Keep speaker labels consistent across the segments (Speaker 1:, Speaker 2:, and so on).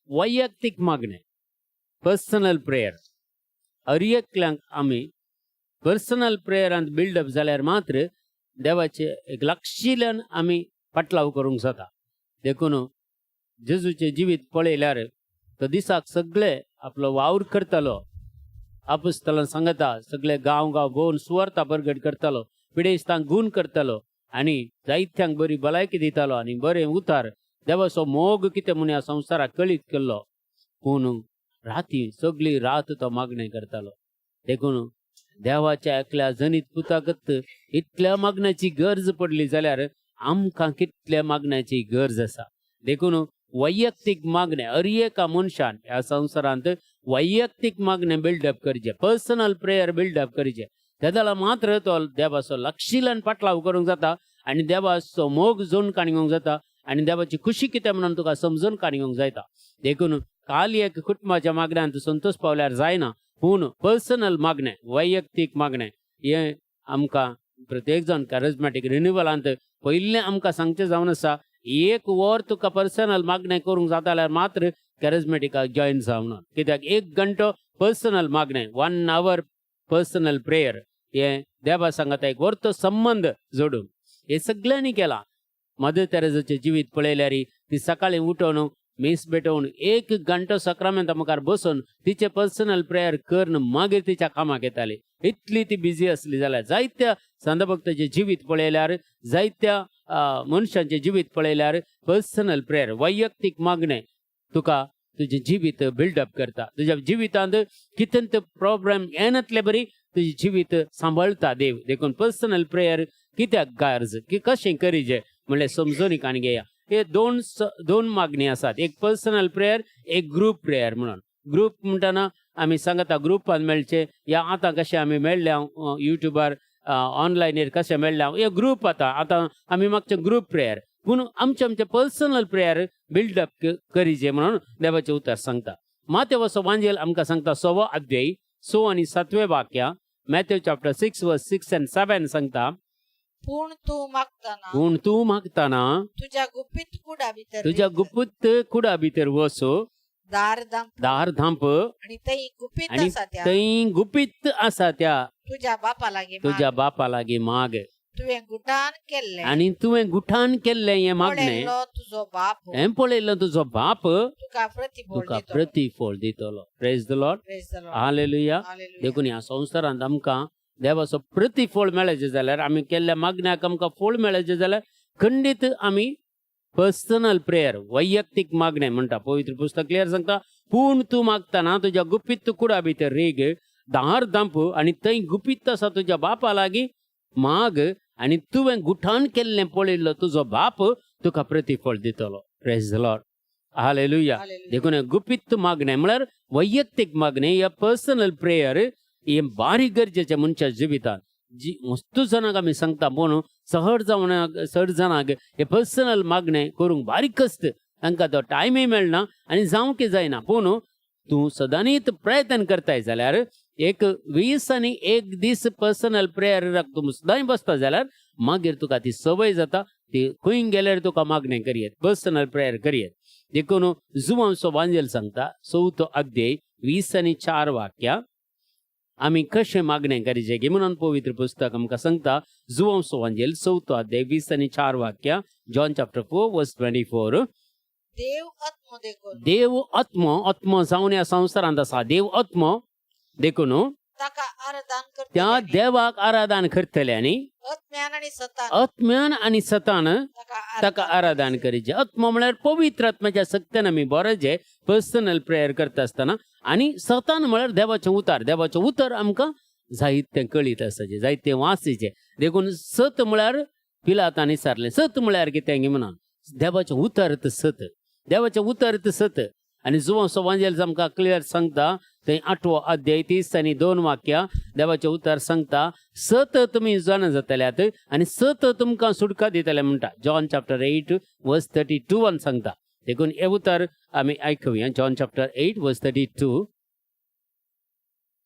Speaker 1: वैयक्तीक मागणें, personal prayer. हर एकल्यांक आमी पर्सनल प्रेयरांत बिल्डअप जाल्यार मात्र देवाचे एक लागशिल्ल्यान आमी पाटलाव करूंक जाता. देखून जेजूचें जिवीत पळयल्यार तो दिसाक सगळे आपलो वावर करतालो. आपुस्तलां सांगता, सगळे गांव गांव भोंवन सुवार्ता परगट करतालो, पिडेस्तांक गूण करतालो आनी जायत्यांक बरी भलायकी दितालो आनी बरें उतार देवाचो मोग कितें म्हूण ह्या संवसाराक कळीत केल्लो. पूण राती सगळी रात तो मागणें करतालो. देखून देवाच्या एकल्या जनीत पुताकच इतल्या मागण्याची गरज पडली जाल्यार आमकां कितल्या मागण्याची गरज आसा. देखून वैयक्तीक मागणें हर एका मनशान ह्या संवसारांत वैयक्तीक मागणें बिल्डअप करचें, पर्सनल प्रेयर बिल्डअप करचें. तेदळा मात्र तो देवाचो लागशिल्ल्यान पाटलाव करूंक जाता आनी देवाचो मोग जोन काणयोंक जाता आनी देवाची खुशी कितें म्हणून तुका समजून काणयोंक जायता. देखून काल एक कुटुंबाच्या मागण्यांत संतोष पावल्यार जायना, पूण पर्सनल मागणें, वैयक्तीक मागणें हें आमकां प्रत्येक जाण कॅरिज्मॅटीक रिन्युवलांत पयलें आमकां सांगचें जावन आसा. एक वर तुका पर्सनल मागणें करूंक जाता जाल्यार मात्र कॅरिज्मॅटिकाक जॉयन जावना. कित्याक एक घंटो पर्सनल मागणें, 1 our personal prayer हें देवा सांगाता एक वरतो संबंद जोडून हें सगळ्यांनी केलां. मदर तेरेजाचें जिवीत पळयल्यार ती सकाळीं उठोवन मीस भेटोवन एक घंटो सक्रामेंता मुखार बसून तिचें पर्सनल प्रेयर करून मागीर तिच्या कामाक येताली. इतली ती बिजी आसली जाल्यार जायत्या संदभक्ताचें जिवीत पळयल्यार, जायत्या मनशांचें जिवीत पळयल्यार पर्सनल प्रेयर, वैयक्तीक मागणें तुका तुजें जिवीत बिल्डअप करता. तुज्या जिवितांत कितें प्रॉब्लम येनातले बरी तुजें जिवीत सांबाळटा देव. देखून पर्सनल प्रेयर कित्याक गरज की कशें करीजे म्हणल्यार समजून काणी घेया. हे दोन दोन मागणी आसात, एक पर्सनल प्रेयर, एक ग्रुप प्रेयर म्हणून. ग्रुप म्हणटना आमी सांगता ग्रुपान मेळचे या आतां कशें आमी मेळ्ळ्या युट्यूबार, ऑनलायनीर कशें मेळ्ळ्या हे ग्रुप. आतां आतां आमी मागचे ग्रुप प्रेयर, पूण आमचें आमचें पर्सनल प्रेयर बिल्डअप करीजे म्हणून देवाचें उतर सांगता. मातेवसो वांजेल आमकां सांगता, 6वो अध्याय 6 आनी 7वें वाक्य, Matthew chapter 6 verse 6 and 7 सांगता,
Speaker 2: पूण तूं मागतना
Speaker 1: पूण तूं मागतना
Speaker 2: तुज्या गुपीत कुडा भितर
Speaker 1: तुज्या
Speaker 2: रीग,
Speaker 1: गुप्त कुडा भितर वचो,
Speaker 2: दार धांप
Speaker 1: दार धांप
Speaker 2: आणि थंय गुपीत
Speaker 1: आनी
Speaker 2: आसा त्या
Speaker 1: थंय गुपीत आसा त्या
Speaker 2: तुज्या बापा लागीं माग.
Speaker 1: तुज्या बापा लागीं माग.
Speaker 2: तुवें गुटान केल्लें
Speaker 1: आनी तुवें गुठान केल्लें हें मागणें
Speaker 2: पळयल्लो तुजो बाप
Speaker 1: हें पळयल्लो तुजो बाप
Speaker 2: तुका प्रतिफळ
Speaker 1: तुका
Speaker 2: दितलो.
Speaker 1: प्रतिफळ दितलो. Praise the Lord.
Speaker 2: Praise the Lord.
Speaker 1: Hallelujah.
Speaker 2: Hallelujah.
Speaker 1: देखून ह्या संवसारांत आमकां देवाचो प्रतिफळ मेळचें जाल्यार, आमी केल्ल्या मागण्याक आमकां फळ मेळचें जाल्यार खंडीत आमी पर्सनल प्रेयर, वैयक्तीक मागणें म्हणटा. पवित्र पुस्तक क्लियर सांगता, पूण तूं मागतना तुज्या गुपीत कुडा भितर रीग, दार धांप आनी थंय गुपीत आसा तुज्या बापा लागीं माग आनी तुवें गुठान केल्लें पळयल्लो तुजो बाप तुका प्रतिफळ दितलो. Praise the Lord. Hallelujah.
Speaker 2: Hallelujah.
Speaker 1: देखून हें गुपीत मागणें म्हळ्यार वैयक्तीक मागणें या पर्सनल प्रेयर हें बारीक गरजेचें मनशा जिवितांत. जी वस्तू जाणांक आमी सांगता, पूण सहड जावन चड जाणांक हे पर्सनल मागणें करूंक बारीक कश्ट, तांकां तो टायमय मेळना आनी जावंक जायना. पूण तूं सदांच प्रयत्न करताय जाल्यार एक 20 आनी एक दीस पर्सनल प्रेयराक तूं सदांय बसता जाल्यार मागीर तुका ती संवय जाता. ती खंय गेल्यार तुका मागणें करयेत, पर्सनल प्रेयर करयेत. देखून जुवांचो वांजेल सांगता, 4थो अध्याय 20 आनी 4 वाक्या, आमी कशें मागणें करीचें की म्हणून पवित्र पुस्तक आमकां सांगता. जुवांचो वांजेल 4थो अध्याय 20 आनी 4 वाक्या, जॉन चॅप्टर 4 वर्स 24.
Speaker 2: देव आत्मो देखून
Speaker 1: देव आत्मो, आत्मो जावन ह्या संवसारांत आसा. देव आत्मो देखून
Speaker 2: ताका आराधन
Speaker 1: त्या
Speaker 2: करतल्यांनी
Speaker 1: देवाक आराधन करतल्यांनी
Speaker 2: आत्म्यान आणि सतान
Speaker 1: आत्म्यान आनी सतान
Speaker 2: ताका
Speaker 1: ताका आराधन करीचें. आत्मो म्हळ्यार पवित्र आत्म्याच्या सक्त्यान आमी बरें पर्सनल प्रेयर करता आसतना, आनी सतान म्हळ्यार देवाचें उतार. देवाचें उतर आमकां जायतें कळीत आसाचें, जायतें वासीचें. देखून सत म्हळ्यार पिलातांनी सारलें, सत म्हळ्यार कितें गी म्हणून देवाचें उतर तर सत, देवाचें उतर तर सत. आनी जुवांव सवांजेल आमकां क्लियर सांगता, थंय 8वो अध्याय 30 आनी 2 वाक्या, देवाचें उतर सांगता, सत तुमी जाणा जातल्यात आनी सत तुमकां सुटका दितले म्हणटा. जॉन चॅप्टर 8 वर्स 32 सांगता. देखून हे उतर आमी आयकुया, जॉन चॅप्टर 8 वर्स 32.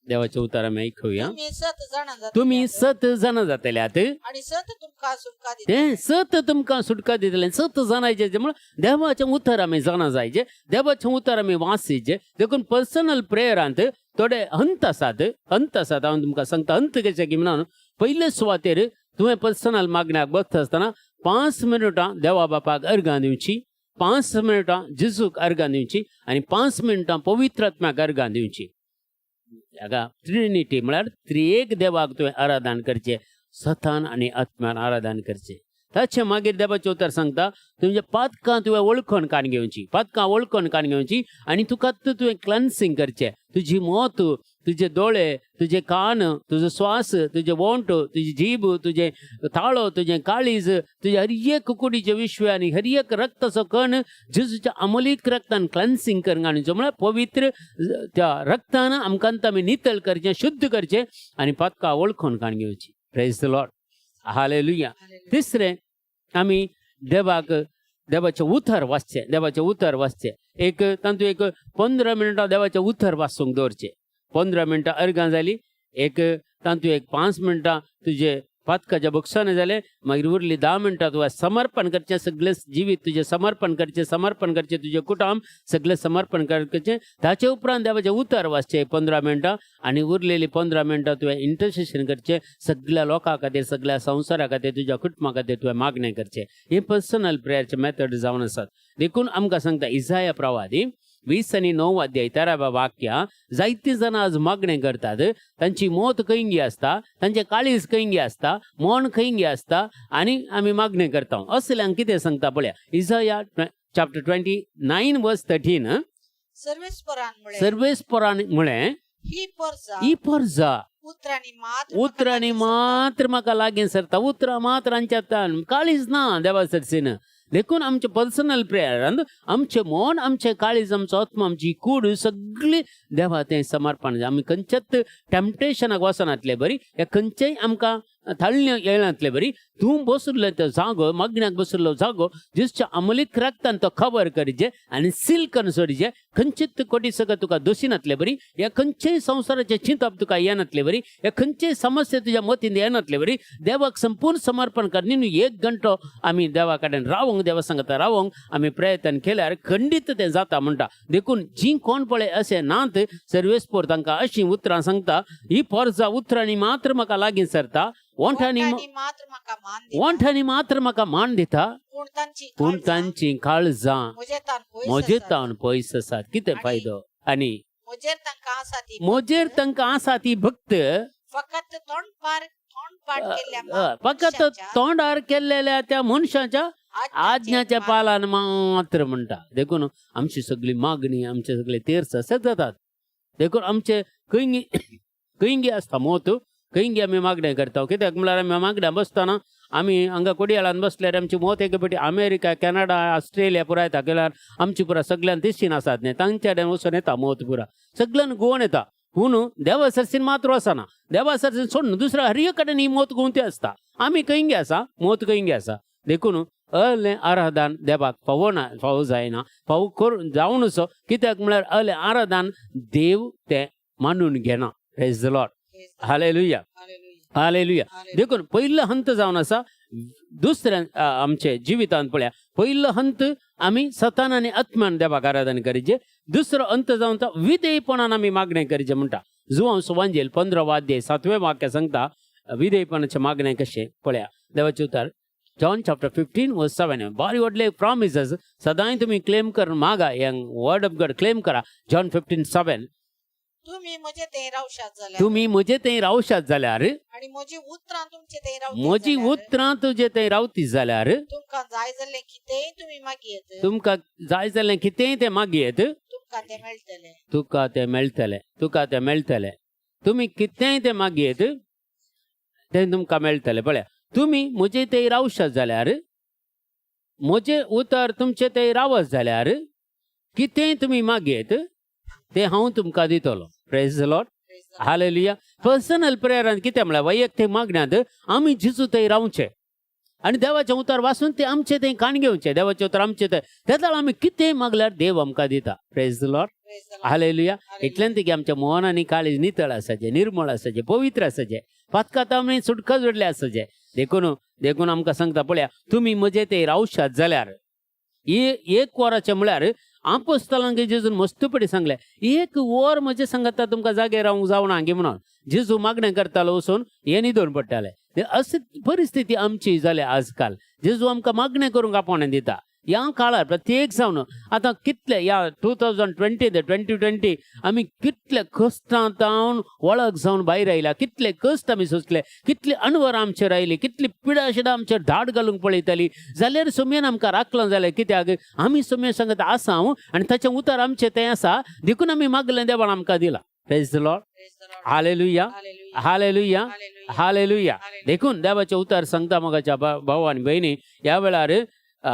Speaker 1: देवाचें उतर आमी आयकुया.
Speaker 2: तुमी सत जाणा जातले
Speaker 1: तुमी सत जाणां जातल्यात
Speaker 2: आणि सत तुमकां सुटका
Speaker 1: ते
Speaker 2: दितले.
Speaker 1: सत तुमकां सुटका दितलें. सत जाणायचें म्हळ्यार देवाचें उतर आमी जाणा जायचें, देवाचें उतर आमी वाचिचें. देखून पर्सनल प्रेयरांत थोडे हंत आसात, हंत आसात. हांव तुमकां सांगता हंत कशें की म्हणून, पयले सुवातेर तुवें पर्सनल मागण्याक बसता आसतना 5 मिनटां देवा बापाक अर्गां दिवची, 5 मिनटां जेजूक अर्गां दिवची आनी 5 मिनटां पवित्र आत्म्याक अर्गां दिवची. हाका ट्रिनिटी म्हळ्यार त्रिएक देवाक तुवें आराधन करचें, सतान आनी आत्म्यान आराधन करचें. ताचे मागीर देवाचें उतर सांगता, तुमच्या पातकां तुवें वळखून काण घेवची, पातकां वळखून काण घेवची आनी तुका तुवें क्लॅन्सिंग करचें. तुजी मोत, तुजे दोळे, तुजे कान, तुजो श्वास, तुजे वोंट, तुजी जीब, तुजें ताळो, तुजें काळीज, तुजे हर एक कुडीचें विश्व आनी हर एक रक्ताचो कण जेजूच्या अमोलीक रक्तान क्लॅन्सिंग करून हाडचो. म्हळ्यार पवित्र त्या रक्तान आमकां आमी नितळ करचें, शुद्ध करचें आनी पातकां वळखून काण घेवची. Praise the Lord, hallelujah.
Speaker 2: Hallelujah.
Speaker 1: तिसरें, आमी देवाक देवाचें उतर वाचचें, देवाचें उतर वाचचें. एक तातूंत एक 15 मिनटां देवाचें उतर वाचूंक दवरचें. 15 मिनटां अर्गां जालीं, एक तातूंत एक 5 मिनटां तुजे पातकाच्या बक्षाने जालें, मागीर उरली 10 मिनटां तुका समर्पण करचें, सगळें जिवीत तुजें समर्पण करचें, समर्पण करचें, तुजें कुटुंब सगळें समर्पण करचें. ताचे उपरांत देवाचें उतर वाचचें 15 मिनटां आनी उरलेली 15 मिनटां तुवें इंटरसेशन करचें सगळ्या लोकां खातीर, सगळ्या संवसारा खातीर, तुज्या कुटुंबा खातीर तुवें मागणें करचें. हे पर्सनल प्रेयरचे मेथड जावन आसात. देखून आमकां सांगता इजाया प्रवादी 29 अध्याय 13व्या वाक्या, जायतीं जाणां आज मागणें करतात, तांची मौत खंयगी आसता, तांचें काळीज खंयगी आसता, मन खंयगी आसता आनी आमी मागणें करता. असल्यांक कितें सांगता पळया, इजाया चॅप्टर 29 वर्स 13.
Speaker 2: सर्वेस्परान म्हळें,
Speaker 1: सर्वेस्परान म्हळें,
Speaker 2: ही परजा
Speaker 1: ही परजा
Speaker 2: उतरांनी मात्र म्हाका
Speaker 1: उतरांनी
Speaker 2: लागीं सरता.
Speaker 1: मात्र म्हाका लागीं सरता, उतरां मात्र आमच्या काळीज ना देवा सरसीन. देखून आमचें पर्सनल प्रेयरान आमचें मन, आमचें काळीज, आमचो आत्मा, आमची कूड सगळी देवा तें समर्पण. आमी खंयच्याच टेम्पटेशनाक वचनातले बरी, ह्या खंयचेय आमकां थाळ्ळे येयनातले बरी. तूं बसलो तो जागो, मागण्याक बसलो जागो जिसच्या अमलीक रक्तान तो खबर करीजे आनी सील करून सोडीजे. खंयचीच कोटी सगळं तुका दोशी नातले बरी, ह्या खंयचेय संवसाराचें चिंतप तुका येनातले बरी, ह्या खंयचेय समस्या तुज्या मतींत येनातले बरी. देवाक संपूर्ण समर्पण कर. न्ही 1 घंटो आमी देवा कडेन रावंक, देवा सांगता रावंक आमी प्रयत्न केल्यार खंडीत तें जाता म्हणटा. देखून जी कोण पळय अशें नात, सर्वेस्पोर तांकां अशीं उतरां सांगता, ही पोरजा उतरांनी मात्र म्हाका लागीं सरता, ओंठांनी
Speaker 2: ओंठांनी मात्र म्हाका मान दिता,
Speaker 1: ओंठांनी मात्र म्हाका मान दिता,
Speaker 2: पूण तांची
Speaker 1: पूण
Speaker 2: काळजां
Speaker 1: तांची काळजां
Speaker 2: म्हजे तान पयस
Speaker 1: म्हजे
Speaker 2: आसात.
Speaker 1: तावन पयस आसात. कितें फायदो? आनी
Speaker 2: म्हजेर तांकां आसा ती
Speaker 1: म्हजेर
Speaker 2: भक्त,
Speaker 1: तांकां आसा ती भक्त
Speaker 2: फकत तोंडपार तोंडपाठ केल्ल्या
Speaker 1: फकत
Speaker 2: मनशाच्या
Speaker 1: तोंडार केल्लेल्या त्या मनशाच्या आज्ञाच्या पालन मात्र म्हणटा. देखून आमची सगळी मागणी, आमचे सगळे तीर्थ अशेच जातात. देखून आमचे खंय खंयगी आसता मोत, खंयगी आमी मागणें करता. कित्याक म्हळ्यार आमी मागण्या बसतना आमी हांगा कोडियाळान बसल्यार आमची मोत एक फावटी अमेरिका, कॅनडा, ऑस्ट्रेलिया पुराय येता. केल्यार आमची पुरा सगळ्यान दिशीन आसात न्ही, तांच्या कडेन वचून येता मोत, पुरा सगळ्यान गोवन येता. पूण देवा सरसीन मात्र वचना, देवा सरसीन सोडून दुसऱ्या हर एक कडेन ही मोत गुंवती आसता. आमी खंयगी आसा, मोत खंयगी आसा. देखून अलें आराधन देवाक फावना, फावो जायना, फावो करून जावनुसो. कित्याक म्हळ्यार अलें आराधन देव तें मानून घेना. Praise the Lord, hallelujah, hallelujah. देखून पयलो हंत जावन आसा दुसऱ्या आमचे जिवितांत पळया, पयलो हंत आमी सतान आनी आत्मान देवाक आराधन करीचे. दुसरो अंत जावन तो विधेयपणान आमी मागणें करीचें म्हणटा. जुवांव सुवांजेल 15 वाद्य 7वें वाक्य सांगता विधेयपणाचें मागणें कशें. पळया देवाचें उतर, जॉन चॅप्टर 15 वर्स 7. बारी व्हडले प्रॉमिसेस सदांय तुमी क्लेम करून मागा, हें वर्ड ऑफ गॉड क्लेम करा. जॉन 15:7.
Speaker 2: तुम्ही म्हजे थंय रावशात जाल्यार,
Speaker 1: तुमी म्हजे थंय रावशात जाल्यार,
Speaker 2: आणि म्हजी उतरां तुमचे थंय रावतीत
Speaker 1: म्हजी
Speaker 2: जाल्यार,
Speaker 1: उतरां तुजे थंय रावती जाल्यार,
Speaker 2: तुमकां जाय जाल्लें कितेंय तुमी मागयेत,
Speaker 1: तुमकां जाय जाल्यार कितेंय तें मागयेत,
Speaker 2: तुमकां तें मेळटलें.
Speaker 1: तुका तें मेळटलें, तुका तें मेळटलें. तुमी कितेंय तें मागयेत तें तुमकां मेळटलें. पळया, तुमी म्हजे थंय रावशात जाल्यार, म्हजें उतर तुमचे थंय रावत जाल्यार, कितेंय तुमी मागयेत तें हांव तुमकां दितलो. Praise the Lord, hallelujah. Personal प्रेयरान कितें म्हळ्यार वैयक्तीक मागण्यांत आमी जेजू थंय रावचें. आनी देवाचें उतर वाचून तें आमचें तें काण घेवचें. देवाचें उतर आमचें तें तेदळ आमी कितेंय मागल्यार देव आमकां दिता. Praise the Lord.
Speaker 2: Praise the Lord.
Speaker 1: Hallelujah.
Speaker 2: Hallelujah.
Speaker 1: इतल्यान की आमच्या मन आनी काळीज नितळ आसाचें, निर्मळ आसाचें, पवित्र आसाचें, पातकात आमी सुटका जोडले आसाचें. देखून देखून आमकां सांगता पळया, तुमी म्हजे ते रावशात जाल्यार एक वराचें म्हळ्यार आपोस्तलांक जेजून मस्तपणी सांगलें, एक वर म्हजें सांगता तुमकां जागे रावंक जावना गे म्हणून. जेजू मागणें करतालो वचून हे न्हिदून पडटाले. अशी परिस्थिती आमची जाल्या आजकाल. जेजू आमकां मागणें करूंक आपोवणें दिता ह्या काळार प्रत्येक जावन. आतां कितले ह्या 2020 ते 2020 आमी कितले कश्टां जावन वळख जावन भायर आयल्या, कितले कश्ट आमी सोंसले, कितली अणवर आमचेर आयली, कितली पिडा शिडां आमचेर धाड घालूंक पळयताली, जाल्यार सोमयेन आमकां राखलो जाल्यार कित्याक आमी सोमये सांगत आसा हांव आनी ताचें उतर आमचें तें आसा, देखून आमी मागलें देवान आमकां दिलां. Praise the Lord.
Speaker 2: Praise the Lord.
Speaker 1: Hallelujah.
Speaker 2: Hallelujah.
Speaker 1: Hallelujah.
Speaker 2: Hallelujah.
Speaker 1: Hallelujah.
Speaker 2: Hallelujah.
Speaker 1: देखून देवाचें उतर सांगता मोगाच्या भाव आनी भयणी, ह्या वेळार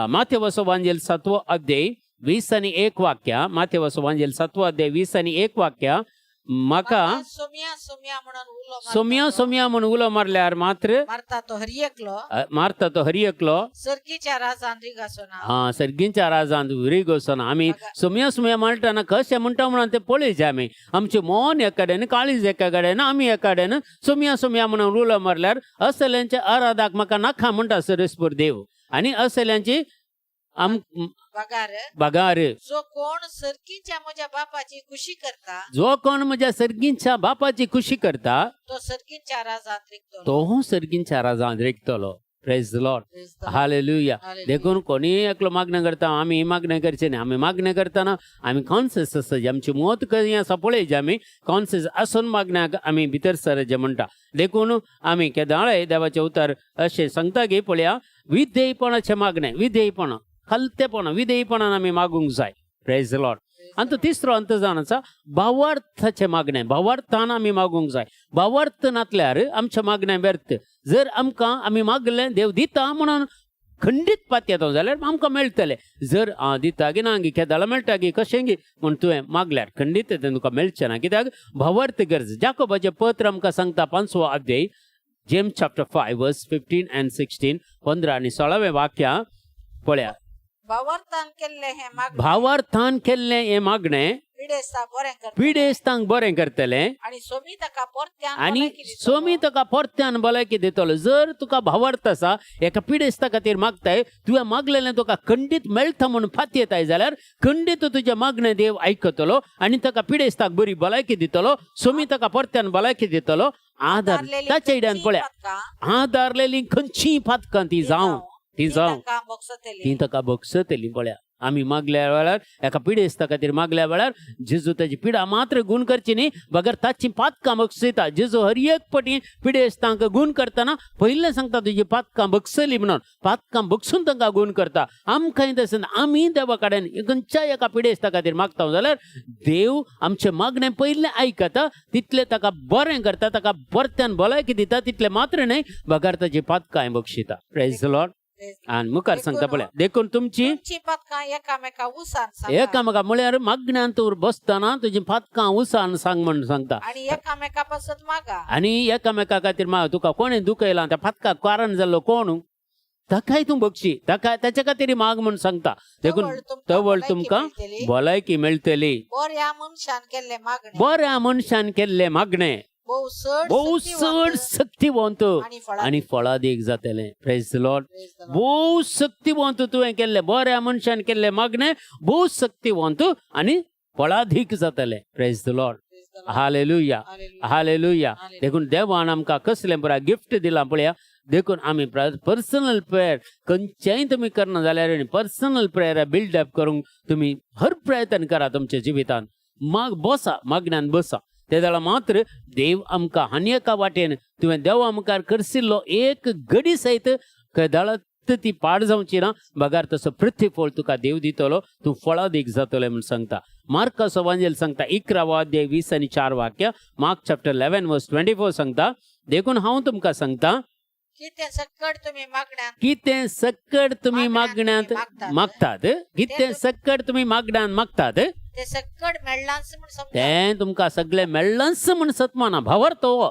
Speaker 1: माथेवसो वांजेल 7वो अध्याय 20 आनी 1 वाक्य, माथेवसो वांजेल 7वो अध्याय 20 आनी 1 वाक्य, म्हाका
Speaker 2: म्हाका सोम्या सोम्या म्हणून उलो मारता
Speaker 1: सोम्या सोम्या म्हूण उलो मारल्यार मात्र
Speaker 2: मारता तो हर एकलो
Speaker 1: मारता तो हरी एकलो
Speaker 2: सर्गीच्या राजान रिगासोना.
Speaker 1: हा, सर्गींच्या राजान रिग वचना. आमी सोम्या सोम्या म्हणटाना कशें म्हणटा म्हणून ते पळयचें. आमी आमचें मन एका कडेन, काळीज एका कडेन, आमी एका कडेन सोम्या सोम्या म्हणून उलो मारल्यार असल्यांच्या आराधाक म्हाका नाका म्हणटा सरस्पर देव. आनी असल्यांची आम
Speaker 2: बगार
Speaker 1: बगार
Speaker 2: जो कोण सर्गीच्या म्हज्या बापाची खुशी करता
Speaker 1: जो कोण म्हज्या सर्गींच्या बापाची खुशी करता
Speaker 2: तो सर्गीच्या राजान रिगतलो.
Speaker 1: तो सर्गींच्या राजान रिगतलो. Praise the Lord.
Speaker 2: Praise the Lord.
Speaker 1: Hallelujah.
Speaker 2: Hallelujah.
Speaker 1: देखून कोणीय एकलो मागणें करता, आमी मागणें करचें न्ही. आमी मागणें करतना आमी कॉन्सियस आसता, आमची मत खंय आसा पळयची, आमी कॉन्सियस आसून मागण्याक आमी भितर सरचें म्हणटा. देखून आमी केदाळय देवाचें उतर अशें सांगता की पळया, विधेयपणाचें मागणें, विधेयपण, खालतेपण, विधेयपणान आमी मागूंक जाय. Praise the Lord. आनी तो तिसरो अंत जावन आसा भावार्थाचें मागणें. भावार्थान आमी मागूंक जाय. भावार्थ नासल्यार आमचें मागणें व्यर्थ. जर आमकां आमी मागलें देव दिता म्हणून खंडीत पातयेता जाल्यार आमकां मेळटलें. जर आं दिता गी ना गी, केदाळा मेळटा गी, कशें गी म्हूण तुवें मागल्यार खंडीत तें तुका मेळचें ना, कित्याक भावार्थ गरज. जाकोबाचें पत्र आमकां सांगता 5वो अध्याय, James chapter 5 verse 15 and 16, 15 आनी 16वें वाक्य पळया.
Speaker 2: भावार्थान केल्लें हें मागणें
Speaker 1: भावार्थान केल्लें हें मागणें
Speaker 2: पिडेस्ता बरें करतलें
Speaker 1: पिडेस्तांक बरें करतलें
Speaker 2: आनी सोमी ताका परत्यान
Speaker 1: आनी
Speaker 2: भलायकी दितलो.
Speaker 1: सोमी तुका परत्यान भलायकी दितलो. जर तुका भावार्थ आसा, एका पिडेस्ता खातीर मागताय, तुवें मागलेलें तुका खंडीत मेळटा म्हणून फातयेताय जाल्यार खंडीत तुजें मागणें देव आयकतलो आनी ताका पिडेस्ताक बरी भलायकी दितलो, सोमी ताका परत्यान भलायकी दितलो. आधार
Speaker 2: आधारलेली
Speaker 1: ताच्या इड्यान
Speaker 2: खंयचीय
Speaker 1: पळया,
Speaker 2: पातकां
Speaker 1: आधारलेली खंयचीय पातकां ती जावं ती जावं
Speaker 2: तांकां भोगसतली.
Speaker 1: ती ताका भोगसतली. पळया, आमी मागल्या वेळार, एका पिडेस्ता खातीर मागल्या वेळार जेजू ताची पिडा मात्र गूण करची न्ही, बगर ताची पातकां भोगसयता. जेजू हर एक पटी पिडेस्तांक गूण करतना पयलें सांगता तुजी पातकां भोगसली म्हणून. पातकां भोगसून तांकां गूण करता. आमकांय तशें आमी देवा कडेन खंयच्याय एका पिडेस्ता खातीर मागता जाल्यार देव आमचें मागणें पयलें आयकता, तितलें ताका बरें करता, ताका परत्यान भलायकी दिता, तितलें मात्र न्हय बगर ताची पातकांय बक्षिता. Praise the Lord. आनी मुखार सांगता पळया, देखून तुमची
Speaker 2: तुमची पातकां एकामेका उसान सांगा
Speaker 1: एकामेका म्हळ्यार मागण्यान तूं बसतना तुजी पातकां उसान सांग म्हण सांगता.
Speaker 2: आनी एकामेका पासत मागा.
Speaker 1: आनी एकामेका खातीर माग. तुका कोणें दुखयलां, त्या पातकाक कारण जाल्लो कोण, ताकाय तूं बक्षी, ताका ताच्या खातीर माग म्हण सांगता. देखून
Speaker 2: तवळ तुमकां
Speaker 1: तवळ
Speaker 2: भलायकी
Speaker 1: तुमकां
Speaker 2: मेळटली.
Speaker 1: भलायकी मेळटली.
Speaker 2: बऱ्या मनशान केल्लें मागणें
Speaker 1: बऱ्या मनशान केल्लें मागणें
Speaker 2: भोव चड
Speaker 1: भोव
Speaker 2: शक्तिवंत
Speaker 1: चड शक्तिवंत
Speaker 2: आनी फळादीक.
Speaker 1: आनी फळादीक जातलें. Praise the Lord.
Speaker 2: Praise the Lord.
Speaker 1: भोव शक्तिवंत तुवें केल्लें, बऱ्या मनशान केल्लें मागणें भोव शक्तिवंत आनी फळादीक जातलें. Praise the Lord.
Speaker 2: Praise the Lord.
Speaker 1: Hallelujah.
Speaker 2: Hallelujah.
Speaker 1: Hallelujah.
Speaker 2: Hallelujah.
Speaker 1: देखून देवान आमकां कसलें बरें गिफ्ट दिलां पळया. देखून आमी पर्सनल प्रेयर खंयचेंय तुमी करना जाल्यार पर्सनल प्रेयर बिल्डअप करूंक तुमी हर प्रयत्न करा तुमच्या जिवितान. माग बसा, मागण्यान बसा, ते जाल्यार मात्र देव आमकां आनी एका वाटेन तुवें देवा मुखार करसिल्लो एक घडी सयत केदाळात ती पाड जावची ना, बगार तसो प्रतिफळ तुका देव दितलो, तूं फळादीक जातलो म्हूण सांगता. मार्काचो वांजेल सांगता 11वो अध्याय 20 आनी 4 वाक्य, मार्क चॅप्टर 11 वर्स 24 सांगता, देखून हांव तुमकां सांगता
Speaker 2: कितें सक्कड तुमी मागण्यान
Speaker 1: कितें सक्कड तुमी
Speaker 2: मागण्यांत
Speaker 1: मागण्यांत
Speaker 2: मागतात.
Speaker 1: मागतात, कितें सक्कड तुमी मागण्यान मागतात
Speaker 2: ते सक्कड मेळ्ळांच म्हूण समजा.
Speaker 1: तें तुमकां सगळें मेळ्ळांच म्हूण सतमाना. भावार्थ हो.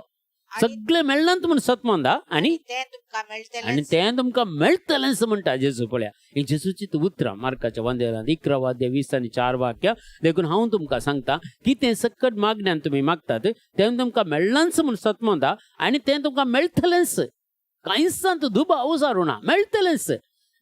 Speaker 1: सगळें मेळनात म्हूण सतमंदा आनी
Speaker 2: तें तुमकां मेळटलें.
Speaker 1: आनी तें तुमकां मेळटलेंच म्हणटा जेजू. पळया ही जेजूची उतरां मार्काच्या वांदेरांत 11 वाद्य 20 आनी 4 वाक्य. देखून हांव तुमकां सांगता कितें सकट मागण्यान तुमी मागतात तें तुमकां मेळनाच म्हूण सतमंदा आनी तें तुमकां मेळटलेंच. कांयच दुबाव सारूं ना, मेळटलेंच.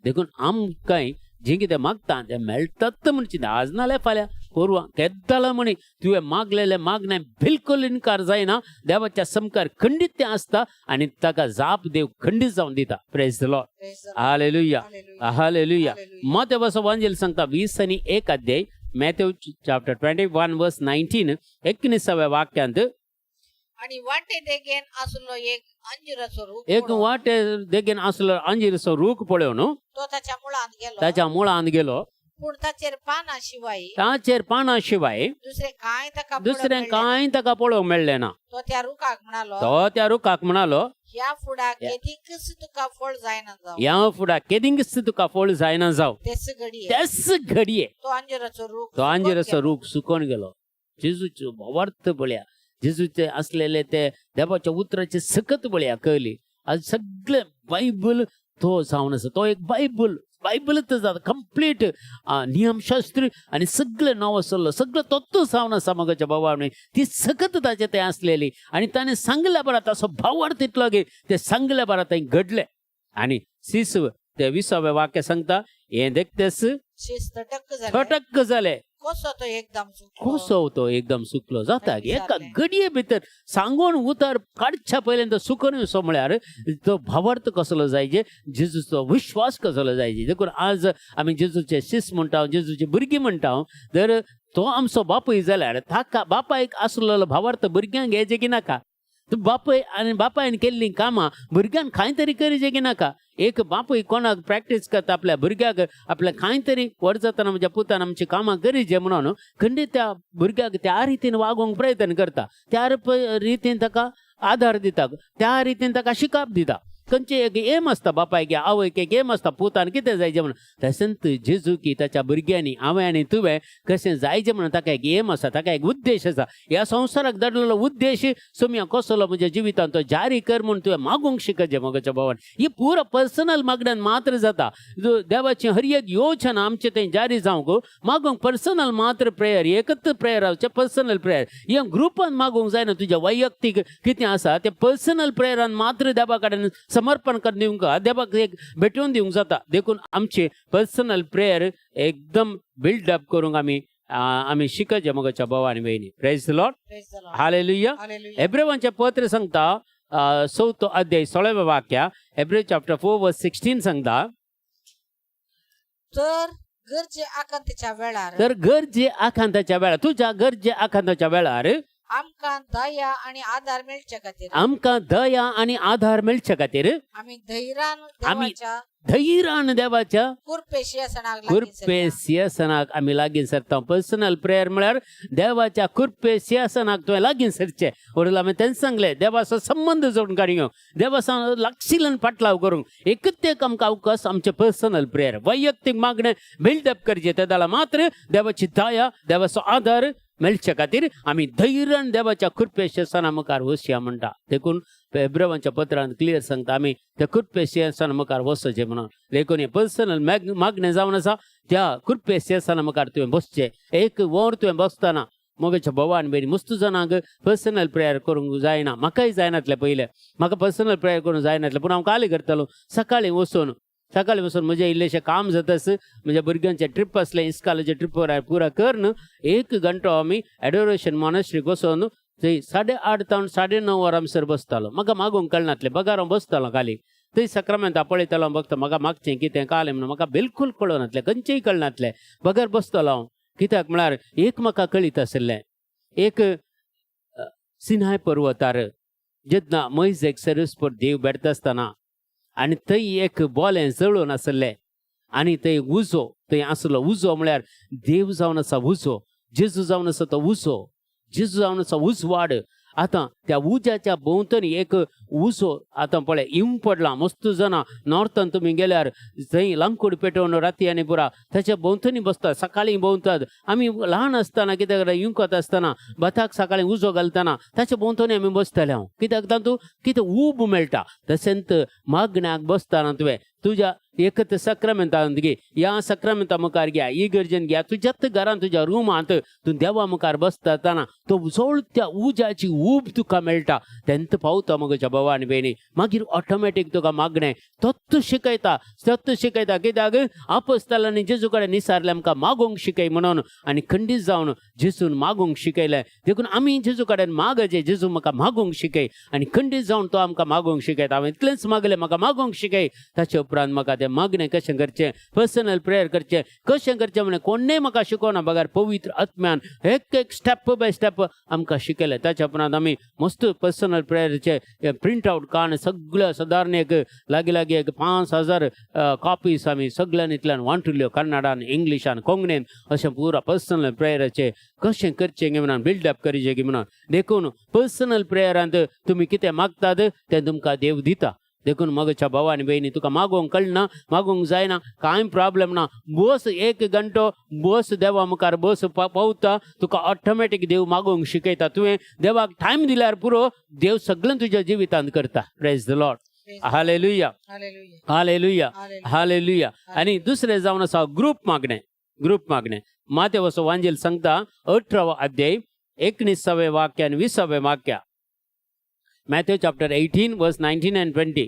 Speaker 1: देखून आमकां जें कितें मागता तें मेळटात म्हूण चिंता. आज नाल्यार फाल्यां पोरवां केद्दाला म्हणी तुवें मागलेलें मागणें बिलकुल इनकार जायना. देवाच्या समकार खंडीत तें आसता आनी ताका जाप देव खंडीत जावन दिता. Praise the Lord.
Speaker 2: Praise the Lord.
Speaker 1: Hallelujah.
Speaker 2: Hallelujah.
Speaker 1: Hallelujah.
Speaker 2: Hallelujah.
Speaker 1: मतेवाचो वांजेल सांगता 20 आनी 1 अध्याय, मॅथ्यू चॅप्टर 21 वर्स 19, 19व्या वाक्यांत.
Speaker 2: आणि वाटे देगेन आसलो एक अंजुराचो रूख
Speaker 1: एक
Speaker 2: पळोवन
Speaker 1: वाटे देगेन आसलो अंजीरचो रूख पळोवन
Speaker 2: तो ताच्या मुळांत गेलो.
Speaker 1: ताच्या मुळांत गेलो.
Speaker 2: पूण ताचेर पानां शिवाय
Speaker 1: ताचेर पानां शिवाय
Speaker 2: दुसरें कांय ताका पळोवंक
Speaker 1: दुसरें
Speaker 2: मेळ्ळें ना.
Speaker 1: कांय ताका पळोवंक मेळ्ळें ना.
Speaker 2: तो त्या रुखाक म्हणालो,
Speaker 1: तो त्या रुखाक म्हणालो,
Speaker 2: ह्या फुडाक केदीकच तुका फळ जायना जावं.
Speaker 1: ह्या फुडा केदिंगच तुका फळ जायना जावं.
Speaker 2: तेच घडये
Speaker 1: त्याच घडये
Speaker 2: तो अंजुराचो रूख
Speaker 1: तो अंजिराचो
Speaker 2: सुकून
Speaker 1: रूख सुकोन गेलो. जेजूचो भावार्थ पळया, जेजूचे असलेले ते देवाच्या उतराचे सकत पळया कळली. आज सगळे बायबल तो जावन आसा, तो एक बायबल बायबलच जाता कंप्लीट नियमशास्त्र आनी सगळे नांव आसलो सगळो तत्व जावन आसा. मगाच्या भावान ती सकत ताचे ते आसलेली आनी ताणें सांगल्या बरा ताचो भावार्थ इतलो की ते सांगल्या बरा थंय घडले. आनी शिसव ते 20व्या वाक्य सांगता हें देखतेच
Speaker 2: शिस्त टक्क जालें.
Speaker 1: थटक्क जालें.
Speaker 2: कसो तो एकदम सुकलो.
Speaker 1: कसो तो एकदम सुकलो जाता.
Speaker 2: आनी
Speaker 1: एका
Speaker 2: विचारलें.
Speaker 1: घडये भितर सांगून उतर काडच्या पयल्यान तो सुकून असो म्हळ्यार तो भावार्थ कसलो जायजे, जेजूचो विश्वास कसलो जायजे. देखून आज आमी जेजूचे शिस म्हणटा, जेजूची भुरगीं म्हणटा. जर तो आमचो बापूय जाल्यार ताका बापायक आसलेलो भावार्थ भुरग्यांक घेयचे की नाका? बापूय आनी बापायन केल्लीं कामां भुरग्यान कांय तरी करीचे की नाका? एक बापूय कोणाक प्रॅक्टीस करता आपल्या भुरग्याक, आपल्या कांय तरी व्हड जातना म्हज्या पुतान आमची कामां करीचे म्हणून खंडीत त्या भुरग्याक त्या रितीन वागोवंक प्रयत्न करता, त्या रितीन ताका आदार दिता, त्या रितीन ताका शिकाप दिता. खंयचे एक एम आसता बापायक, आवयक एक एम आसता पुतान कितें जायचें म्हणून. तशेंच जेजू की ताच्या भुरग्यांनी हांवें आनी तुवें कशें जायचें म्हणून ताका एक एम आसा, ताका एक उद्देश आसा. ह्या संवसाराक धाडलेलो उद्देश सोम्या कसलो म्हज्या जिवितांत तो जारी कर म्हूण तुवें मागूंक शिकचें म्हज्या भावान. ही पुरो पर्सनल मागण्यान मात्र जाता. देवाची हर एक योजना आमचे थंय जारी जावंक मागूंक पर्सनल मात्र प्रेयर, एकच प्रेयर जावचें पर्सनल प्रेयर. हें ग्रुपान मागूंक जायना. तुजें वैयक्तीक कितें आसा तें पर्सनल प्रेयरान मात्र देवा कडेन समर्पण करून दिवंक, देवाक एक भेटोवन दिवंक जाता. देखून आमचें पर्सनल प्रेयर एकदम बिल्डअप करूंक आमी आमी शिकचें मगोच्या भाव आनी भयणी. Praise the Lord.
Speaker 2: Praise the Lord.
Speaker 1: Hallelujah.
Speaker 2: Hallelujah.
Speaker 1: एब्रेवांचें पत्र सांगता 4थो अध्याय 16व्या वाक्या, एब्रे चॅप्टर 4 वर्स 16 सांगता,
Speaker 2: तर गरजे आकांताच्या वेळार,
Speaker 1: तर गरजे आकांताच्या वेळार, तुज्या गरजे आकांताच्या वेळार
Speaker 2: आमकां दया आनी आदार मेळचे खातीर,
Speaker 1: आमकां दया आनी आधार मेळचे खातीर
Speaker 2: आमी धैर्यान
Speaker 1: आमी
Speaker 2: देवाच्या
Speaker 1: धैर्यान देवाच्या
Speaker 2: कृपे शिंयासनाक लागीं
Speaker 1: कृपे
Speaker 2: सरया.
Speaker 1: सिंहासनाक आमी लागीं सरता. पर्सनल प्रेयर म्हळ्यार देवाच्या कृपे सिंहासनाक तुवें लागीं सरचें. वडील आमी तेंच सांगलें, देवाचो संबंद जोडून काडूंक, देवाचो लागशिल्ल्यान फाटलाव करूंक एकच एक आमकां अवकाश आमचें पर्सनल प्रेयर, वैयक्तीक मागणें बिल्डअप करचें. ते जाल्यार मात्र देवाची दया, देवाचो आदार मेळचे खातीर आमी धैर्यान देवाच्या कृपे सिंहासना मुखार वचया म्हणटा. देखून एब्रेवांच्या पत्रांत क्लियर सांगता आमी त्या कृपे सिंहासना मुखार वचचें म्हणून. देखून हें पर्सनल मागणें जावन आसा त्या कृपे सिंहासना मुखार तुवें बसचें. एक वर तुवें बसतना मोगेच्या भावान भयणी मस्त जाणांक पर्सनल प्रेयर करूंक जायना. म्हाकाय जायनातलें पयलें, म्हाका पर्सनल प्रेयर करूंक जायनातलें, पूण हांव काली करतालो. सकाळीं वचून, सकाळीं वचून म्हजें इल्लेशें काम जातास, म्हज्या भुरग्यांचें ट्रीप आसलें इस्कालाचें ट्रीप पुरा करून 1 घंटो आमी एडोरेशन मॉनेस्ट्रीक वचून थंय 8:30 तावन 9:30 वरां भितर बसतालो. म्हाका मागूंक कळनातलें, बगार हांव बसतालो खाली थंय सक्रामेंता पळयतालो, बघता म्हाका मागचें कितें कालें म्हणून म्हाका बिलकूल कळनातलें, खंयचेंय कळनातलें, बगर बसतालो हांव. कित्याक म्हळ्यार एक म्हाका कळीत आशिल्लें, एक सिनाय पर्वतार जेन्ना मैजेक सर्विसपर देव भेटता आसतना आनी थंय एक बोलें जळून आशिल्लें आनी थंय उजो थंय आसलो. उजो म्हळ्यार देव जावन आसा उजो, जेजू जावन आसा तो उजो, जेजू जावन आसा उजवाड. आतां त्या उज्याच्या भोंवतणी एक उजो आतां पळय इम पडला. मस्त जाणां नॉर्थान तुमी गेल्यार थंय लांकूड पेटोवन राती आनी पुरा ताच्या भोंवतणी बसतात, सकाळीं भोंवतात. आमी ल्हान आसतना कितें करता, युंकत आसतना भाताक सकाळीं उजो घालतना ताच्या भोंवतणी आमी बसताले हांव. कित्याक तातूंत कितें ऊब मेळटा. तशेंच मागण्याक बसतना तुवें तुज्या एकत सक्रामेंतांत घे, ह्या सक्रामेंता मुखार घ्या, इगर्जेन घ्या, तुज्याच घरांत तुज्या रुमांत तूं देवा मुखार बसता आसतना तो जळत्या उज्याची ऊब तुका मेळटा. तेंत पावता म्हज्या भावा आनी भयणी. मागीर ऑटोमॅटीक तुका मागणें तत्त शिकयता, तत्त शिकयता. कित्याक आपस्तालांनी जेजू कडेन निसारलें आमकां मागूंक शिकय म्हणून, आनी खंडीत जावन जेजून मागूंक शिकयलें. देखून आमी जेजू कडेन मागचें, जेजू म्हाका मागूंक शिकय, आनी खंडीत जावन तो आमकां मागूंक शिकयता. हांवें इतलेंच मागलें, म्हाका मागूंक शिकय. ताचे उपरांत म्हाका तें मागणें कशें करचें, पर्सनल प्रेयर करचें कशें करचें म्हणलें कोणें म्हाका शिकोवना बगर पवित्र आत्म्यान एक एक स्टेप बाय स्टेप आमकां शिकयलें. ताच्या उपरांत आमी मस्त पर्सनल प्रेयरचे प्रिंट आवट काडून सगळ्या सादारण एक लागीं लागीं एक 5000 कॉपीज आमी सगळ्यान इतल्यान वांटुल्यो, कन्नडान, इंग्लिशान, कोंकणीन, अशें पुरा पर्सनल प्रेयराचे कशें करचें गे म्हणून, बिल्डअप करचें गे म्हणून. देखून पर्सनल प्रेयरांत तुमी कितें मागतात तें तुमकां देव दिता. देखून म्हज्या भावा आनी भयणी, तुका मागोवंक कळना, मागोवंक जायना, कांय प्रॉब्लेम ना. बस एक घंटो बस देवा मुखार बस, पावता तुका ऑटोमॅटीक देव मागोवंक शिकयता. तुवें देवाक टायम दिल्यार पुरो, देव सगळें तुज्या जिवितांत करता. Praise the Lord. Hallelujah.
Speaker 2: Hallelujah.
Speaker 1: Hallelujah.
Speaker 2: Hallelujah.
Speaker 1: Hallelujah. आनी दुसरें जावन आसा ग्रूप मागणें. ग्रूप मागणें मातेवसो वांजेल सांगता, 18वो अध्याय 19वें वाक्य आनी 20वें वाक्य. Matthew chapter 18 verse 19 and 20.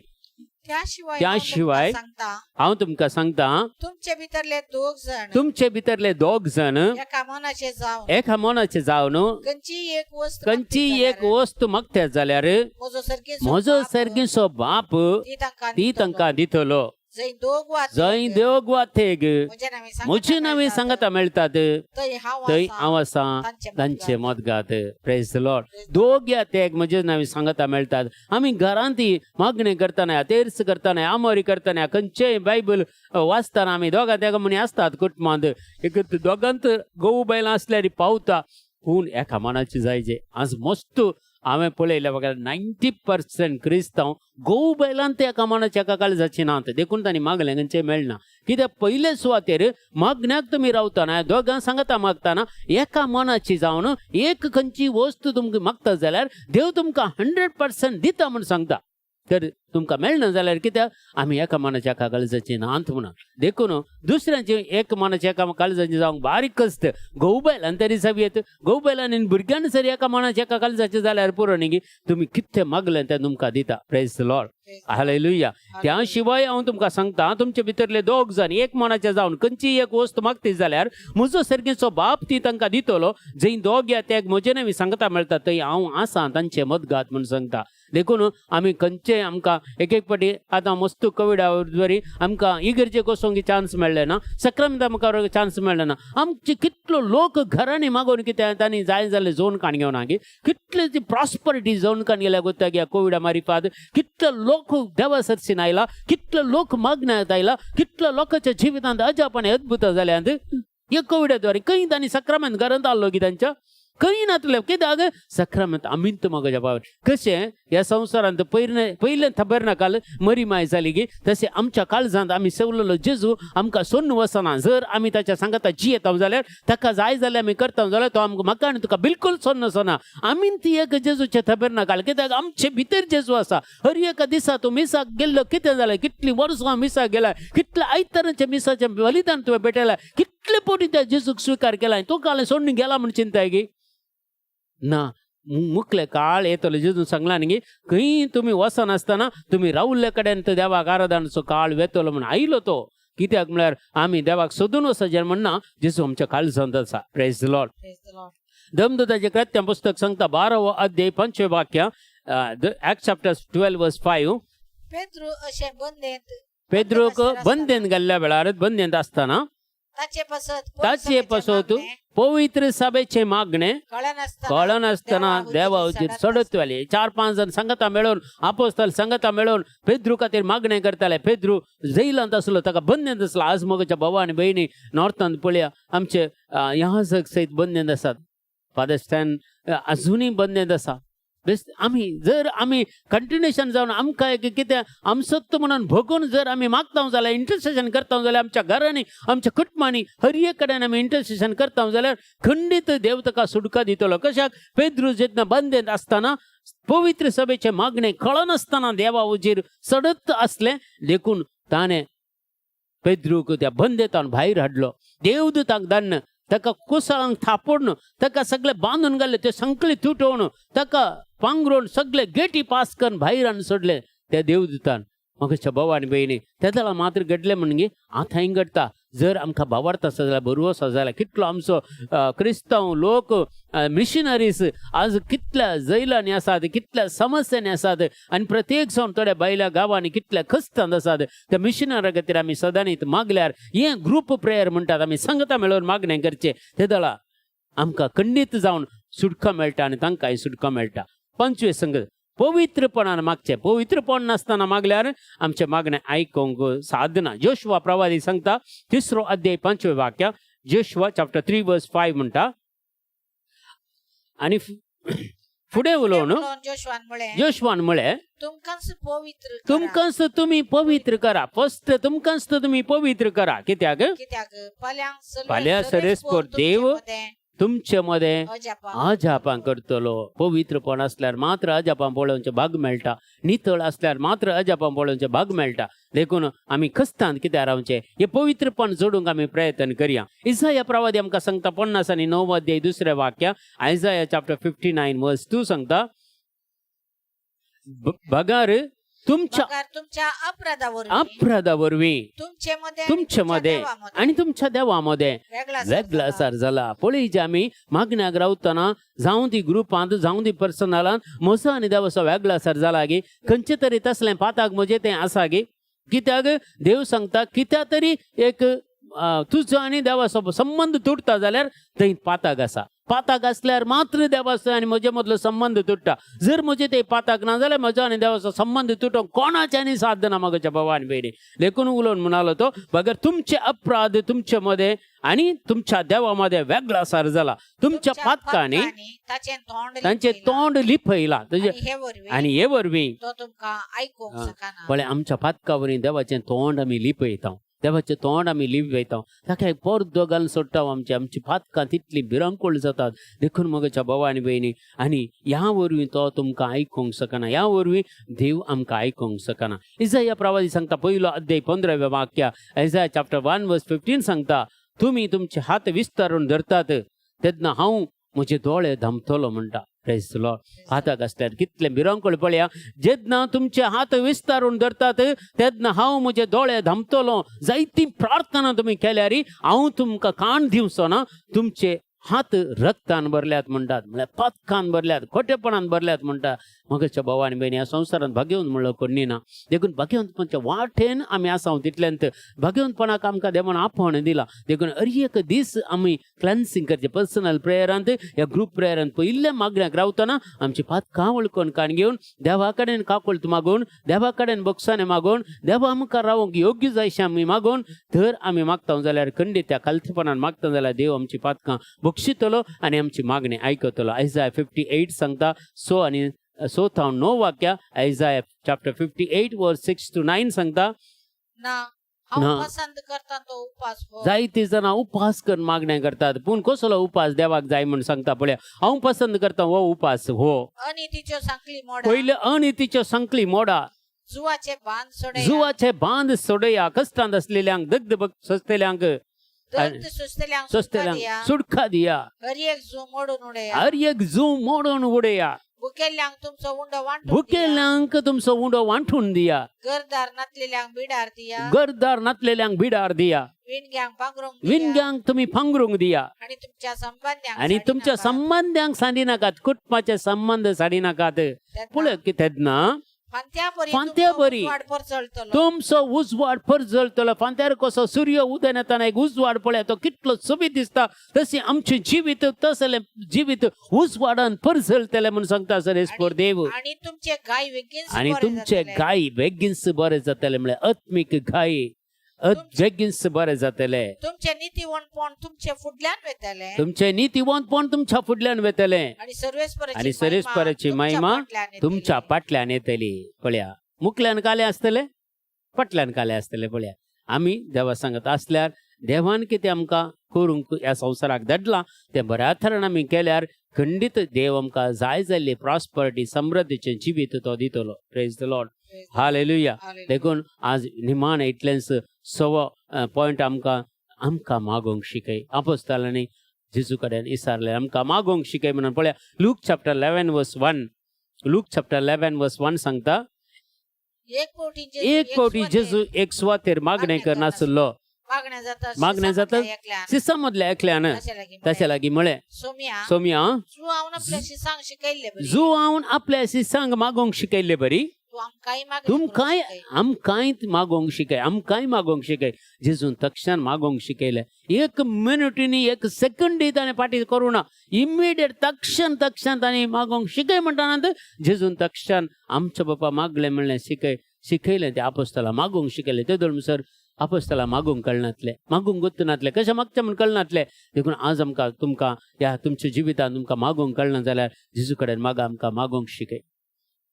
Speaker 2: त्याशिवाय
Speaker 1: त्याशिवाय
Speaker 2: हांव तुमकां सांगता,
Speaker 1: हांव तुमकां सांगता,
Speaker 2: तुमचे भितरले दोग जण
Speaker 1: तुमचे भितरले दोग जण
Speaker 2: एका मनाचे जावन
Speaker 1: एका मनाचे जावन
Speaker 2: खंयचीय एक वस्त
Speaker 1: खंयची
Speaker 2: मागतीत
Speaker 1: एक
Speaker 2: जाल्यार
Speaker 1: वस्तू मागता जाल्यार
Speaker 2: म्हजो सर्गेचो
Speaker 1: म्हजो
Speaker 2: बाप
Speaker 1: सर्गीचो बाप
Speaker 2: ती तांकां
Speaker 1: ती
Speaker 2: दितलो.
Speaker 1: तांकां दितलो.
Speaker 2: जंय दोग वा
Speaker 1: जंय
Speaker 2: तीग
Speaker 1: दोग वा तेग
Speaker 2: म्हज्या नांवान सांगता
Speaker 1: म्हजी नांवी
Speaker 2: मेळटात,
Speaker 1: सांगता मेळटात,
Speaker 2: थंय हांव
Speaker 1: थंय
Speaker 2: आसा
Speaker 1: हांव आसा
Speaker 2: तांचे
Speaker 1: तांचे
Speaker 2: मदगात.
Speaker 1: मदगात. Praise the Lord. दोग या तेग म्हजे नांवी सांगता मेळटात. आमी घरांत मागणें करतना, तेर्स करतना, आमोरी करतना, खंयचेय बायबल वाचतना आमी दोगां तेगां म्हणी आसतात कुटुंबांत. एक दोगांत गोव बैलां आसल्यार पावता, पूण एका मनाची जायचे. आज मस्त हांवें पळयलें बघा, 90% क्रिस्तांव गोव बैलान ते एका मनाचे एका काळजाची नात. देखून तांणी मागलें खंयचें मेळना. कित्याक पयले सुवातेर मागण्याक तुमी रावतना, दोगां सांगता मागतना एका मनाची जावन एक खंयची वस्तू तुमकां मागता जाल्यार देव तुमकां 100% दिता म्हूण सांगता. तर तुमकां मेळना जाल्यार कित्याक आमी एका मनाच्या एका काळजाची नात म्हणून. देखून दुसऱ्यांची एक मनाच्या एका काळजाची जावंक बारीक कष्ट. घोव बैलान तरी जावं, घोव बैलान आनी भुरग्यान जर एका मनाच्या एका काळजाचे जाल्यार पुरो न्ही. तुमी कितें मागलें तें तुमकां दिता. Praise the Lord. Hallelujah. त्या शिवाय हांव तुमकां सांगता, तुमचे भितरले दोग जाण एक मनाचे जावन खंयची एक वस्त मागती जाल्यार म्हजो सर्गीचो बाप ती तांकां दितलो. जंय दोग या तेग म्हजे नांवी सांगता मेळटा, थंय हांव आसा तांचे मदगात म्हूण सांगता. देखून आमी खंयचे आमकां एक एक फावटी आतां मस्त कोविडा वरी आमकां इगर्जेक वचोंक चान्स मेळ्ळें ना, सक्रांता मुखार चान्स मेळ्ळें ना. आमचे कितलो लोक घरांनी मागोवन कितें तांणी जाय जाल्लें जोवन काण घेवना गे, कितले ती प्रॉस्परिटी जोवन काण गेल्या गोत्ता गे. कोविडा मारिफात कितलो लोक देवा सरसीन आयला, कितलो लोक मागण्यात आयला, कितलो लोकांच्या जिवितांत अजाप आनी अद्भुत जाल्यांत हे कोविडा द्वारे. खंय तांणी सक्रामेंत घरांत आसलो की तांच्या खंय नातले. कित्याक सक्रामेंत आमींत म्हज्या भावान कशें ह्या संवसारांत पयलें पयलें खबर नाकाल मरी माय जाली गी, तशें आमच्या काळजांत आमी सेवलेलो जेजू आमकां सोडून वचना. जर आमी ताच्या सांगाता जियेता जाल्यार, ताका जाय जाल्यार आमी करता जाल्यार, तो आमकां म्हाका आनी तुका बिलकुल सोडून वचना. आमी ती एक जेजूचे खबर नाकाल, कित्याक आमचे भितर जेजू आसा. हर एका दिसा तूं मिसाक गेल्लो कितें जालें, कितलीं वर्सां मिसाक गेला, कितल्या आयतारांच्या मिसाचें बलिदान तुवें भेटयलां, कितले पटी त्या जेजूक स्विकार केला, तूं काल सोडून गेला म्हूण चिंताय गी ना. मुखले काळ येतलो, जेजून सांगला न्ही, खंय तुमी वचनासतना तुमी रावल्ले कडेन तो देवाक आराधनाचो काळ वेतलो म्हूण आयलो तो. कित्याक म्हळ्यार आमी देवाक सोदून वचचें म्हणना, जेजू आमच्या काळजांत आसा. Praise the Lord.
Speaker 2: Praise the Lord.
Speaker 1: धर्मदूताचें कृत्यां पुस्तक सांगता, 12वो अध्याय 5वें वाक्य, Act chapter 12 verse 5.
Speaker 2: Pedro अशें बंदेंत
Speaker 1: पेद्रोक बंदेन गेल्ल्या वेळार, बंदेंत आसतना
Speaker 2: ताचे पासत
Speaker 1: ताचे पासत पवित्र सभेचें मागणें
Speaker 2: कळनासतना
Speaker 1: कळनासतना देवा हुजीर सडत वेले. चार पांच जण सांगता मेळोवन, आपोस्ताल सांगता मेळोवन पेद्रू खातीर मागणें करताले. पेद्रू जैलांत आसलो, ताका बंदेंत आसलो. आज मोगाच्या भावा आनी भयणी, नॉर्थांत पळया, आमचे ह्या सयत बंदेंत आसात. फादर स्टॅन अजुनूय बंदेंत आसा. बेस्ट आमी जर आमी कंटिन्युएशन जावन आमकां एक कितें आमसत्त म्हणून भोगून जर आमी मागता जाल्यार, इंटरसेशन करता जाल्यार, आमच्या घरांनी, आमच्या कुटुंबांनी, हर एक कडेन आमी इंटरसेशन करता जाल्यार खंडीत देव ताका सुटका दितलो. कशाक पेद्रू जेन्ना बंदेंत आसतना पवित्र सभेचे मागणे कळनासतना देवा उजीर सडत असलें, देखून ताणें पेद्रूक त्या बंदेतान भायर हाडलो. देवदूतांक धाडन ताका कुसळांक थापोडन, ताका सगळे बांदून घाले, ते संकली तुटोवन, ताका पांगरून सगळे गेटी पास करून भायर हाडून सोडले त्या देवदूतान. म्हाका भाव आनी भयणी, तेदळा मात्र घडलें म्हणगे आतांय घडटा. जर आमकां भावार्थ आसा जाल्यार, बरवस आसा जाल्यार, कितलो आमचो क्रिस्तांव लोक मिशनरीज आज कितल्या जैलांनी आसात, कितल्या समस्यांनी आसात आनी प्रत्येक जावन थोड्या बायल्या गांवांनी कितल्या खस्तांत आसात. त्या मिशनरा खातीर आमी सदांनीत मागल्यार, हें ग्रूप प्रेयर म्हणटात, आमी संगता मेळोवन मागणें करचें, ते दळा आमकां खंडीत जावन सुटका मेळटा आनी तांकांय सुटका मेळटा. 25 संगत, पवित्रपणान मागचें. पवित्रपण नासतना मागल्यार आमचें मागणें आयकूंक साधना. जोशवा प्रवादी सांगता, तिसरो अध्याय 5वें वाक्य, जोशवा चॅप्टर 3 वर्स 5 म्हणटा, आनी फुडें उलोवन
Speaker 2: जोशवान म्हळें,
Speaker 1: जोशवान म्हळें,
Speaker 2: तुमकांच पवित्र करा.
Speaker 1: तुमकांच तुमी पवित्र करा. फर्स्ट तुमकांच तुमी पवित्र करा. कित्याक?
Speaker 2: कित्याक फाल्यां
Speaker 1: फाल्यां सरेस्पोर देव तुमचे मदें
Speaker 2: अजापां
Speaker 1: अजापां करतलो. पवित्रपण आसल्यार मात्र अजापां पळोवचें भाग मेळटा. नितळ आसल्यार मात्र अजापां पळोवचें भाग मेळटा. देखून आमी खस्तान कित्याक रावचें? हें पवित्रपण जोडूंक आमी प्रयत्न करया. इसाया प्रवादी आमकां सांगता, 59 अध्याय दुसरें वाक्य, आयजाया चॅप्टर 59 वर्स 2 सांगता, बगार तुमच्या
Speaker 2: बगार तुमच्या अपराधा वरवीं
Speaker 1: अपराधा वरवीं
Speaker 2: तुमचे मदें
Speaker 1: तुमचे मदें आनी तुमच्या देवा मदें
Speaker 2: वेगळा
Speaker 1: वेगळा सार जाला. पळय, जे आमी मागण्याक रावतना, जावं ती ग्रुपांत, जावं ती पर्सनलान, म्हजो आनी देवाचो वेगळा सार जाला गे? खंयचे तरी तसलें पाताक म्हजें तें आसा गे? कित्याक देव सांगता, कित्या तरी एक तुजो आनी देवाचो संबंद तुटता जाल्यार थंय पाताक आसा. पाताक आसल्यार मात्र देवाचो आनी म्हजे मदलो संबंद तुट्टा. जर म्हजे ते पाताक ना जाल्यार म्हजो आनी देवाचो संबंद तुटोंक कोणाच्यानी साध्य ना, म्हज्या भावा आनी भयणी. देखून उलोवन म्हणालो तो, बगर तुमचे अपराध तुमचे मदें आनी तुमच्या देवा मदें वेगळा सार जाला. तुमच्या पातकांनी
Speaker 2: ताचें तोंड
Speaker 1: तांचे
Speaker 2: लिपयलां.
Speaker 1: तोंड लिपयलां तुजे
Speaker 2: आनी हे वरवीं
Speaker 1: आनी हे वरवीं
Speaker 2: तो तुमकां आयकूंक शकना.
Speaker 1: पळय, आमच्या पातका वरवीं देवाचें तोंड आमी लिपयता. देवाचें तोंड आमी लिपयता, ताका एक पडदो घालून सोडटा. आमची पातकां तितली भिरांकूळ जातात. देखून म्हज्या भावा आनी भयणी, आनी ह्या वरवीं तो तुमकां आयकूंक शकना. ह्या वरवीं देव आमकां आयकूंक शकना. इजाया प्रवादी सांगता, पयलो अध्याय 15वें वाक्य, आयजाया चॅप्टर 1 वर्स 15 सांगता, तुमी तुमचे हात विस्तारून धरतात तेन्ना हांव म्हजे दोळे धांपतलो म्हणटा. प्रेज लॉर्ड. हाताक आसल्यार कितलें भिरांकूळ. पळया, जेन्ना तुमचे हात विस्तारून धरतात तेन्ना हांव म्हजे दोळे धांपतलो. जायती प्रार्थना तुमी केल्यार हांव तुमकां कान दिवचो ना. तुमचे हात रक्तान भरल्यात म्हणटात, म्हळ्यार पातकान भरल्यात, खोटेपणान भरल्यात म्हणटा. म्हज्या भावा आनी भयणी, ह्या संवसारांत भाग्यवंत म्हणलो कोणी ना. देखून भाग्यवंतपणाच्या वाटेन आमी आसा तितल्यांत भाग्यवंतपणाक आमकां देवान आपोवणें दिलां. देखून हर एक दीस आमी क्लॅन्सिंग करचें पर्सनल प्रेयरांत ह्या ग्रूप प्रेयरांत. पयल्या मागण्याक रावतना आमची पातकां वळखून काण घेवन, देवा कडेन काकुळट मागून, देवा कडेन बोगसाणें मागून, देवा मुखार रावंक योग्य जायशें आमी मागून तर आमी मागता जाल्यार, खंडीत त्या खालतीपणान मागता जाल्यार देव आमची पातकां बक्षितलो आनी आमची मागणी आयकतलो. आयजाय 58 सांगता, 6 आनी 6 थावन 9 वाक्या, आयजाय चॅप्टर 58 वर्स 6 टू 9 सांगता,
Speaker 2: ना
Speaker 1: ना.
Speaker 2: हांव पसंत करता तो उपास हो.
Speaker 1: जायते जाणां उपास करून मागणें करतात, पूण कसलो उपास देवाक जाय म्हूण सांगता. पळय, हांव पसंत करता हो उपास हो.
Speaker 2: अनितीच्यो सांखळी मोडा.
Speaker 1: पयले अनितीच्यो संकली मोडा.
Speaker 2: जुवाचे बांद सोडया.
Speaker 1: जुवाचे बांद सोडया. कश्टांत आसलेल्यांक, दग्ध सोंसतल्यांक,
Speaker 2: दर्द सोंसतल्यांक सुटका
Speaker 1: सोंसतल्यांक
Speaker 2: दिया.
Speaker 1: सुटका दिया.
Speaker 2: हर एक जू मोडून उडया.
Speaker 1: हर एक जू मोडून उडया.
Speaker 2: भुकेल्ल्यांक तुमचो उंडो वांटून दिया.
Speaker 1: भुकेल्यांक तुमचो उंडो वांटून दिया.
Speaker 2: घरदार नातलेल्यांक बिडार दिया.
Speaker 1: घरदार नातलेल्यांक बिडार दिया.
Speaker 2: विणग्यांक पांगरूंक दिया.
Speaker 1: विणग्यांक तुमी पांगरूंक दिया.
Speaker 2: आणि तुमच्या संबंध्यांक
Speaker 1: आनी
Speaker 2: साडी
Speaker 1: तुमच्या
Speaker 2: नाकात.
Speaker 1: संबंध्यांक सांडी नाकात, कुटुंबाचे संबंध सांडी नाकात.
Speaker 2: तेन्ना
Speaker 1: पळय की तेन्ना
Speaker 2: फांत्यापरी
Speaker 1: फांत्यापरी
Speaker 2: तुमचो उजवाड परजळतलो.
Speaker 1: तुमचो उजवाड परजळतलो. फांत्यार कसो सूर्य उदय येताना एक उजवाड पळय, तो कितलो सोबीत दिसता, तशें आमचें जिवीत, तसलें जिवीत उजवाडान परजळतलें म्हूण सांगता सरेस्पोर देव.
Speaker 2: आणि तुमचे गाय बेगीन
Speaker 1: आनी
Speaker 2: बरे
Speaker 1: तुमचे
Speaker 2: जातले.
Speaker 1: गाय बेगीन बरे जातले, म्हळ्यार आत्मीक गाय. बेगीनच बरें जातलें.
Speaker 2: तुमचे नीतिवंतपण तुमचे फुडल्यान वेतले.
Speaker 1: तुमचें नीतिवंतपण तुमच्या फुडल्यान वेतलें.
Speaker 2: आणि सर्वेस्पराची
Speaker 1: आनी सर्वेस्पराची महिमा तुमच्या फाटल्यान येतली. पळया, मुखल्यान काले आसतले, फाटल्यान काले आसतले. पळया, आमी देवा सांगत आसल्यार देवान कितें आमकां करूंक ह्या संवसाराक धाडलां तें बऱ्या तरेन आमी केल्यार खंडीत देव आमकां जाय जाल्ली प्रॉस्पर्टी, समृद्धीचें जिवीत तो दितलो. Praise the Lord, hallelujah. देखून आज निमाण इतलेंच सवो पॉयंट आमकां आमकां मागोवंक शिकय. आपोस्तालांनी जेजू कडेन विचारलें, आमकां मागोवंक शिकय म्हणून. पळया, Luke chapter 11 verse 1, Luke chapter 11 verse 1 सांगता,
Speaker 2: एक फावटी जेजू
Speaker 1: एक फावटी जेजू एक सुवातेर मागणें करनासलो.
Speaker 2: मागण्या जाता.
Speaker 1: मागण्या जाता. शिसा मदल्या एकल्यान ताच्या लागीं म्हळें,
Speaker 2: सोम्या,
Speaker 1: सोम्या,
Speaker 2: तूं हांव आपल्या शिसांक शिकयल्ले बरी,
Speaker 1: जू हांव आपल्या शिसांक मागोवंक शिकयल्ले बरी,
Speaker 2: तूं आमकांय मागणें
Speaker 1: तुमकांय
Speaker 2: करूंक शिकय.
Speaker 1: आमकांय मागोवंक शिकय, आमकांय मागोवंक शिकय. जेजून तक्षण मागोवंक शिकयलें. एक मिनिटीनी, एक सेकंडूय ताणें फाटीं करूं ना. इमिडिएट तक्षण तक्षण ताणें मागोवंक शिकय म्हणटा. जेजून तक्षण आमच्या बापा मागलें म्हणलें शिकय शिकयलें. ते आपोस्तला मागोवंक शिकयलें. ते म्हणसर आपोस्तला मागोवंक कळनातलें, मागोवंक गोत्तनातलें, कशें मागचें म्हूण कळनातलें. देखून आज आमकां तुमकां ह्या तुमच्या जिवितांत तुमकां मागोवंक कळना जाल्यार जेजू कडेन मागा, आमकां मागोवंक शिकय.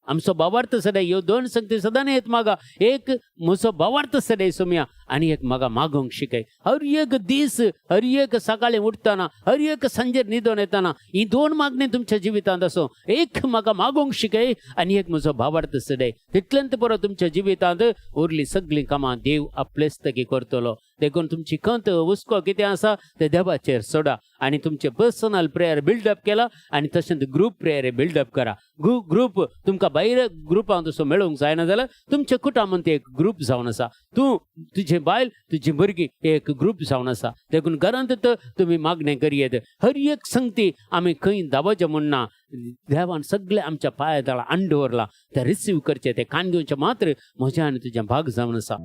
Speaker 1: आमचो भावार्थ सदां ह्यो दोन संगती सदां येत मागा. एक म्हजो भावार्थ सदां सोमया आनी एक म्हाका मागोवंक शिकय. हर एक दीस, हर एक सकाळीं उठतना, हर एक सांजेर न्हिदोन येतना ही दोन मागणी तुमच्या जिवितांत आसूं. एक म्हाका मागोवंक शिकय आनी एक म्हजो भावार्थ सदां. तितल्यांत बरो तुमच्या जिवितांत उरली सगळीं कामां देव आपलेच तगी करतलो. देखून तुमची खंत हुस्को कितें आसा ते देवाचेर सोडा आनी तुमचें पर्सनल प्रेयर बिल्डअप केला आनी तशेंच ग्रूप प्रेयर बिल्डअप करा. ग्रूप तुमकां भायर ग्रुपांत तसो मेळूंक जायना जाल्यार तुमच्या कुटुंबांत एक ग्रूप जावन आसा. तूं, तुजें बायल, तुजी भुरगीं एक ग्रूप जावन आसा. देखून घरांत तर तुमी मागणें करयेत. हर एक संगती आमी खंय दावचें म्हूण ना. देवान सगळें आमच्या पांया तळा हाडून दवरलां. तें रिसीव करचें, तें कान घेवचें मात्र म्हजें आनी तुजें भाग जावन आसा.